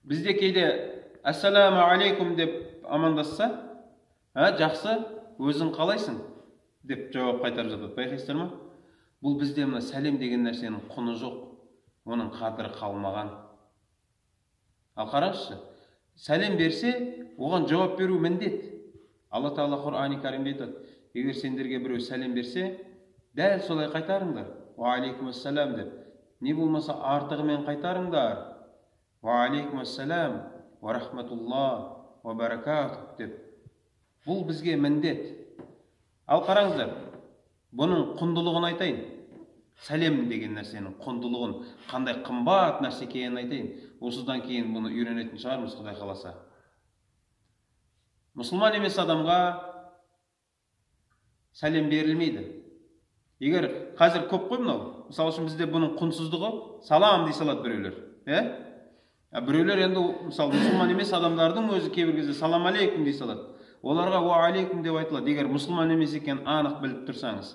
Бізде кейде ассаламу алейкум деп амандасса, жақсы, өзің қалайсың деп жауап қайтарып жатады. Байқайсыздар ма? Бұл бізде мына сәлем деген нәрсенің құны жоқ, оның қадірі қалмаған. Ал қараңызшы, сәлем берсе, оған жауап беру міндет. Алла Тағала Құрани Кәрімде айтады: егер сендерге біреу сәлем берсе, дәл солай қайтарыңдар. Уа алейкум ассалам деп. Не болмаса артығымен қайтарыңдар. Уа алейкум ассалам уа рахматуллах уа баракатух деп. Бұл бізге міндет. Ал қараңыздар, бұның құндылығын айтайын. Сәлем деген нәрсенің құндылығын, қандай қымбат нәрсе екенін айтайын. Осыдан кейін бұны үйренетін шығармыз, Құдай қаласа. Мұсылман емес адамға сәлем берілмейді. Егер қазір көп қой мынау, мысалы үшін бізде бұның құнсыздығы салам дей салады біреулер. Біреулер енді мысалы мұсылман емес адамдардың өзі кейбір кезде салам алейкум дей салады. Оларға уа алейкум деп айтылады, егер мұсылман емес екенін анық біліп тұрсаңыз.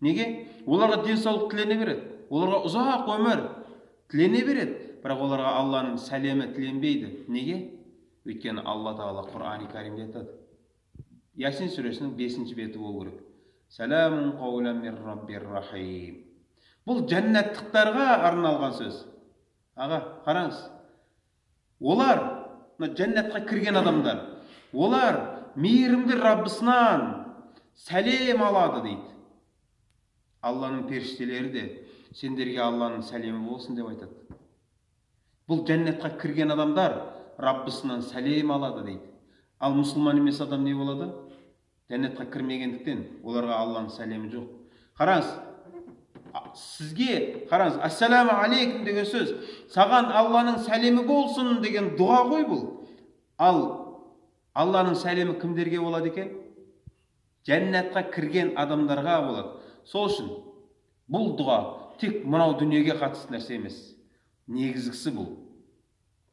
Неге? Оларға денсаулық тілене береді, оларға ұзақ өмір тілене береді, бірақ оларға Алланың сәлемі тіленбейді. Неге? Өйткені Алла Тағала Құрани Кәрімде айтады. Ясин сүресінің 5-ші беті болу керек. Сәләмун қаулан мин раббир рахим. Бұл жәннаттықтарға арналған сөз. Аға, қараңыз. Олар, мына жәннатқа кірген адамдар, олар мейірімді Раббысынан сәлем алады дейді. Алланың періштелері де сендерге Алланың сәлемі болсын деп айтады. Бұл жәннатқа кірген адамдар Раббысынан сәлем алады дейді. Ал мұсылман емес адам не болады? Жәннатқа кірмегендіктен оларға Алланың сәлемі жоқ. Қараңыз, сізге қараңыз, ассаламу алейкум деген сөз саған Алланың сәлемі болсын деген дұға ғой бұл. Ал Алланың сәлемі кімдерге болады екен? Жәннатқа кірген адамдарға болады. Сол үшін бұл дұға тек мынау дүниеге қатысты нәрсе емес. Негізгісі бұл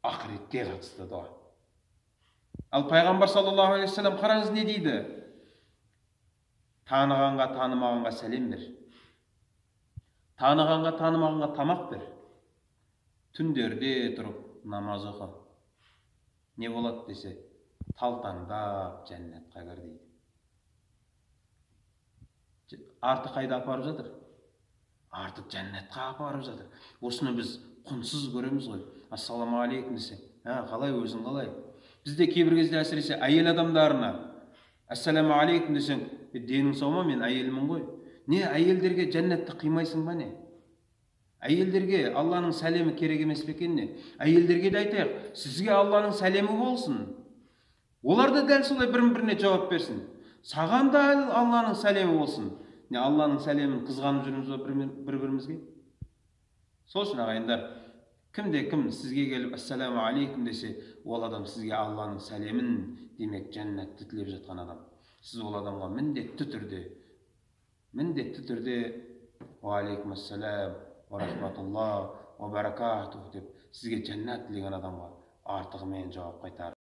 ақыретке қатысты дұға. Ал пайғамбар саллаллаху алейхи вассалам қараңыз не дейді? Танығанға, танымағанға сәлем бер. Танығанға, танымағанға тамақ бер. Түндерде тұрып намаз оқы. Не болады десе, талтаңдап жәннатқа кір дейді. Арты қайда апарып жатыр? Арты жәннатқа апарып жатыр. Осыны біз құнсыз көреміз ғой. Ассаламу алейкум десе, қалай, өзің қалай? Бізде кейбір кезде әсіресе әйел адамдарына ассаламу алейкум десең, денің сау ма, мен әйелмін ғой. Не, әйелдерге жәннатты қимайсың ба не? Әйелдерге Алланың сәлемі керек емес пе екен не? Әйелдерге де айтайық, сізге Алланың сәлемі болсын. Олар да дәл солай бір-біріне жауап берсін. Саған да Алланың сәлемі болсын. Не, Алланың сәлемін қызғанып жүрміз ба бір-бірімізге? Сол үшін ағайындар, кімде кім сізге келіп ассаламу алейкум десе, ол адам сізге Алланың сәлемін, демек жәннатты тілеп жатқан адам. Сіз ол адамға міндетті түрде уа алейкум ассалам уа рахматуллах уа баракатух деп сізге жәннат тілеген адамға артығымен жауап қайтар.